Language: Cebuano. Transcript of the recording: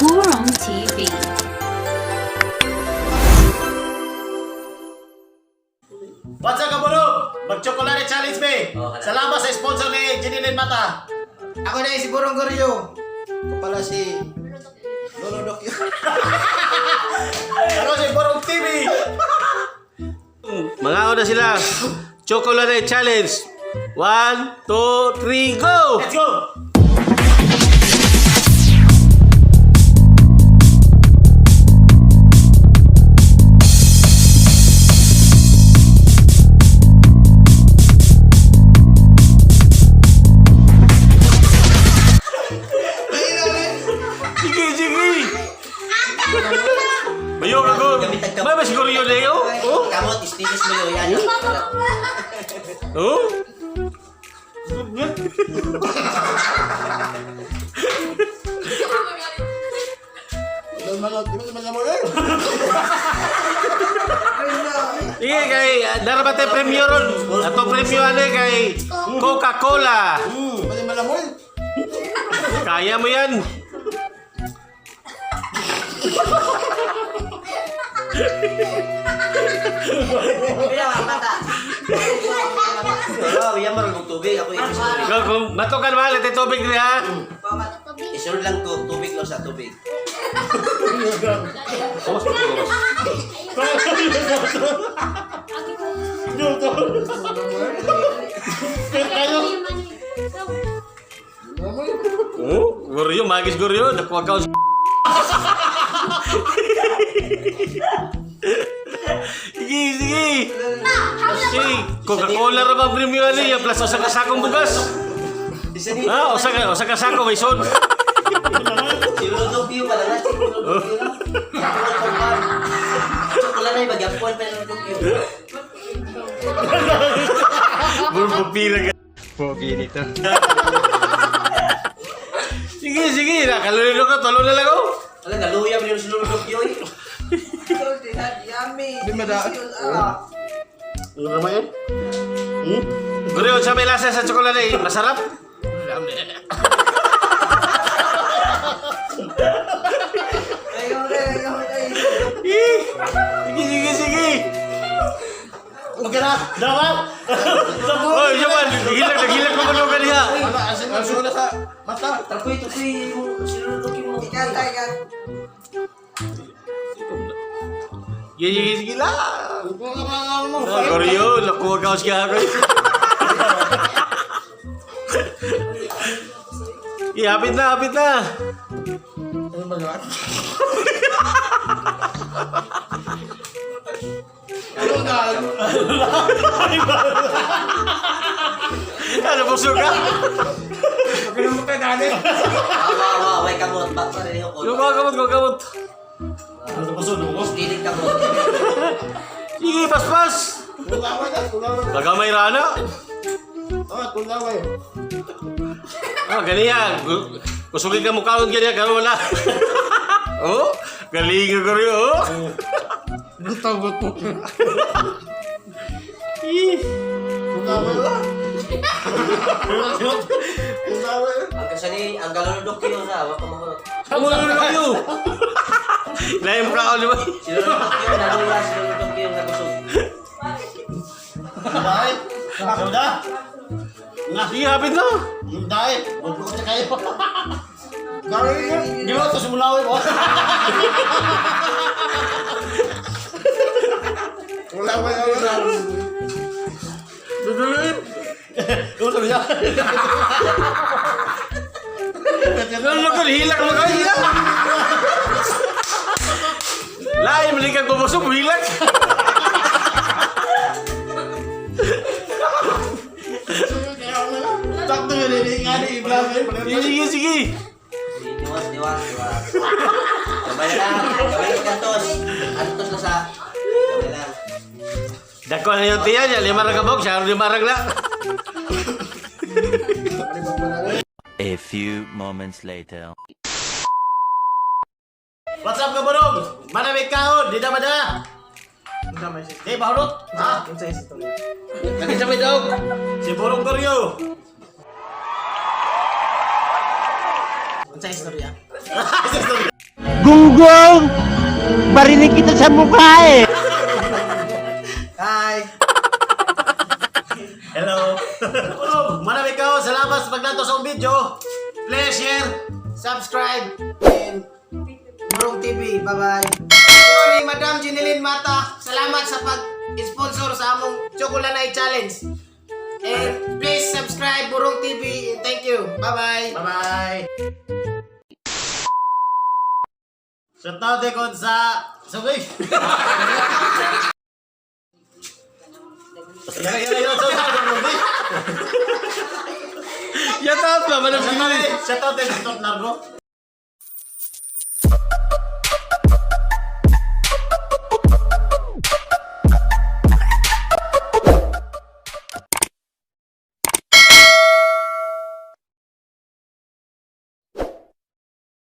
Burong TV. What's up, Kaburong? Mag-chocolate challenge me! Salamat sa sponsor ni Jinilin Mata. Ako na si Burong Goryo. Ako pala si Lolo Dokyo. Ako si Burong TV! Mga na sila. Chocolate challenge. 1, 2, 3, go! Let's go! Sige, sige! Mayo ka ko. May mas siguro yun eh, oh. Oh? Kamot, istinis mo yun. Yan. Oh? Sige, kay darabate premyo ron. Ato premyo ano kay Coca-Cola. Kaya mo yan. Mata. Oh, yan marunong tubig. Ako isunod. Kung, kung matukan mahal, ito tubig rin ha. Isunod lang ko, tubig lang sa tubig. Oh, goryo, magis goryo. Nakuha ka. Sige, sige. Sige, Coca-Cola ra ba premyo ano yan? Plus usa ka sakong bugas. Isa dito. Ha, usa ka sako may sod. Si Lolo Dokyo pala na. Si Lolo Dokyo lang. Chocolate na ibagyapuan pa ni Lolo Dokyo. Pupila ka. Pogi nito. Sige, sige. Nakalulino ka, tulo na lang oh. Wala, naluya mo si Lolo Dokyo eh. Di mada. Ano naman yan? Goryo, sa may lasa sa tsokolate, masarap. Eh, sige, sige, sige. Magkana! Dapat! Oh, yaman, nagilak, nagilak ko kuno kaniya. Ang sula sa mata. Takoy, takoy. Si Lolo Dokyo mo. Sige, sige, sige lang. Ah, Goryo, nakuha ka siya ako. Eh, hapit na, hapit na. Ano ba yan? Ano na? Ano, busog ka? Pagkalang mo kay dali. Wow, wow, wow. May kamot. Bakit pa rin yung Yung kamot, yung kamot. Stilig kamot. Sige, paspas. Kulaway na, kulaway. Baga may rana. Oh, kulaway. Ah, ganiya. Kusugin ka mukhaon ganiya, karon wala. Oh, galing ka Goryo, oh. Gusto gusto. Ih. Kulaway ba? Kulaway. Ang kasani, ang Lolo Dokyo na. Wag ka mahurot. Amo na lang yun. Lain mo ka di ba? Si Lolo Dokyo, naluya. Si Lolo Dokyo, nabusog. Dahil! Suda! Sige, hapit na. Yung dahil! Magbukas na kayo! Gawin niya. Ginawa sa simulawin mo! Kulaway ako. Duduluin. Ano sabi niya? Lolo ko, hilak mo kayo, hilak. Lain, mali kang bubusog, hilak. Sakto yun eh, nga ni Ibrahim. Sige, sige, sige. Diwas, diwas, diwas. Gamay lang. Gamay lang kantos. Antos na sa... Gamay lang. Dako na yung tiyan niya, lima ra ka bog, siya lima ra na. A few moments later. What's up, Kaburong? Manamig kaon, di na madala! Di, bahurot! Ha? Lagi sa may daog. Si Burong Goryo! Unsa istorya? Gunggong! Barinig kita sa mukha eh! Hi! Hello. Burong, manami ka. Salamat sa paglantaw sa akong video. Please share. Subscribe and Burong TV. Bye-bye. Yun ni Madam Jeneline Mata. Salamat sa pag-sponsor sa among Chocolate Challenge. And please subscribe Burong TV and thank you. Bye-bye. Bye-bye. Shout out din kon sa Sugay. Yara yara yara so so so. Shout out ba? Madam Shout out Jeneline. din, shout out din Dr. Nargo.